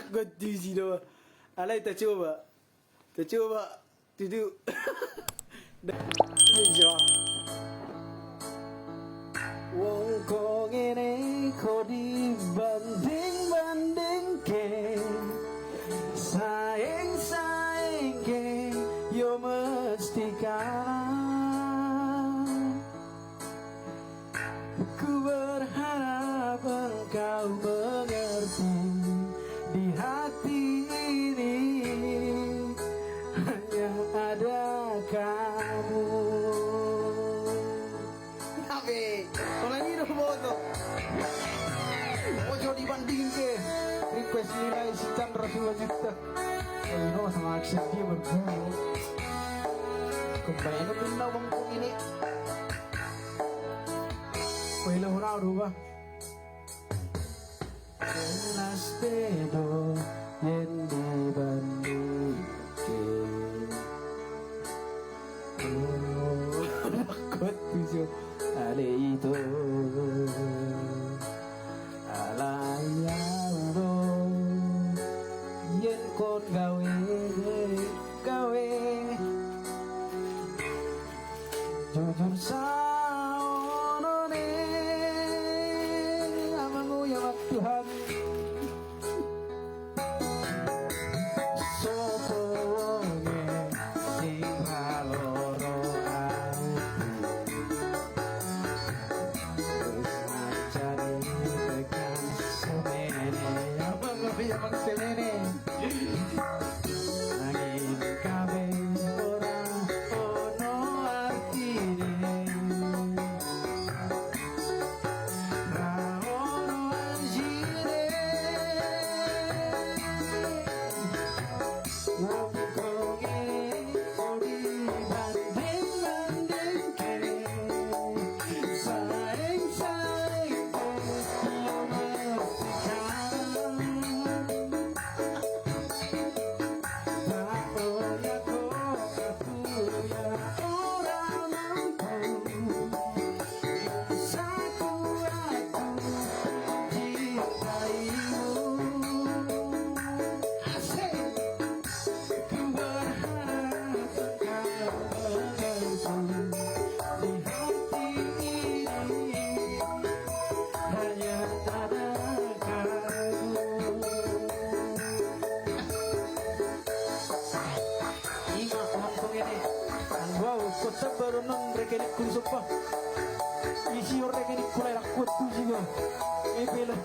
Gede sih doa. Alay tak coba. Tak coba. Duduk. Bisa. Wong kok ngene kok dibanding-bandingke, saing-saingke yo mesti kalah. Ku berharap engkau mengerti, di hati ini hanya ada kamu. Nabe, kalau ini udah foto. Ojo dibandingke. Request nilai si Chandra Siwajipta. Oh, no, sama aksen dia berburu. Kebayang benda wong ini. Wala ora rubah. Jelas beda yen dibandingke. Oh, kot tujuh ale itu. Ala ya Allah, yen kon gawe gawe jujur saonone amangu ya Tuhan. Sopo wonge sing ra loro ati, wis ngancani tekan semene, amangu ya mang semene. Nanging kabeh ora ono artine, ra ono anjine. Wong kok ngene kok dibanding-bandingke, saing-saingke yo mesti kalah. Tak oya kok aku ya ora mampu, saku aku mencintaimu. Asik. Ku berharap engkau mengerti, di hati ini hanya ada kamu. Ingat waktu ini. Wow, kota baru nang rekening ku sumpah. Isi rekening ku lagi kuat tuh juga. Eh bela.